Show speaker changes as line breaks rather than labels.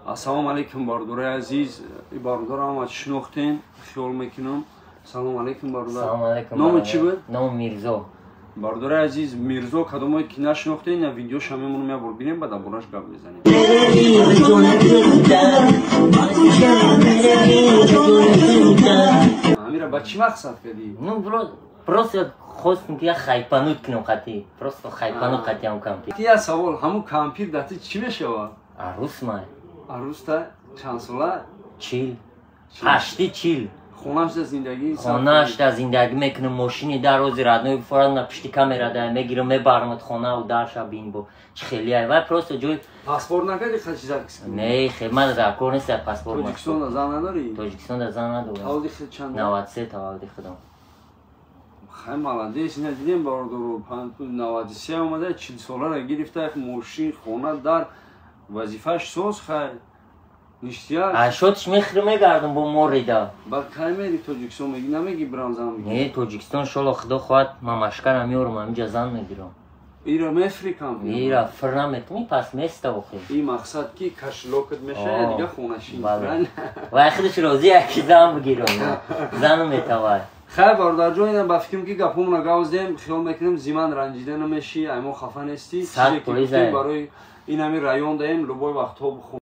Ассалому алайкум, бародарои азиз. И бародаро ҳама шинохтем, хиёл мекунам. Салому алайкум, бародар.
Салому алайкум.
Номи чӣ буд?
Ном Мирзо.
Бародари азиз, Мирзо, кадомое ки нашинохтем, на видеоша мемонам, як бор бинем, баъд бораш гап мезанем. Амира, ба чӣ мақсад кардӣ?
Ну, просто хостем ки як хайпануть кунем қати. Просто хайпануть қати ҳам кампир.
Я савол, ҳамун кампир дар ти чӣ мешавад?
Арӯс май.
Арӯста чанд сола?
40. Ҳашти 40.
Хонашда зиндагӣ?
Хонашда зиндагӣ мекунем, мошини дар рози родной форад на пишти камера да мегирам, мебарамад хона у дарша бин бо чӣ хеле ай вай просто ҷой.
Паспорт накарди, хачизак?
Не, хе ман дар кор нест паспорт.
Тоҷикистонда зан надорӣ?
Тоҷикистонда зан надорам.
Таваллуди худ чанд?
93 таваллуди худам.
Хай, молодец, ина дидем, бародаро, 93 омада, 40 солара гирифта, мошин, хона, дар вазифааш соз, хай. Ништяк.
Ашотш мехӯрам, мегардам бо морида.
Ба кай мери Тоҷикистон, меги намеги бирам зан бигирам?
Не, Тоҷикистон шоло худо хоҳад, ман машкара меорам, ҳаминҷа зан мегирам.
Ира мефри кампир?
Ира фир наметунӣ, пас места охир.
И мақсад ки кошелёк ат мешава, дига хонашин.
Вай худаш розӣ ки зан бигирам. Зану метавай.
Хай, бародарҷон, ина ба фикрам ки гапҳомона гавздем, хиёл мекунем зиман ранҷида намешӣ, ай мо хафа нестӣ. Чизе ки гуфтем барои ин ҳамин район даем, любой вақтҳо.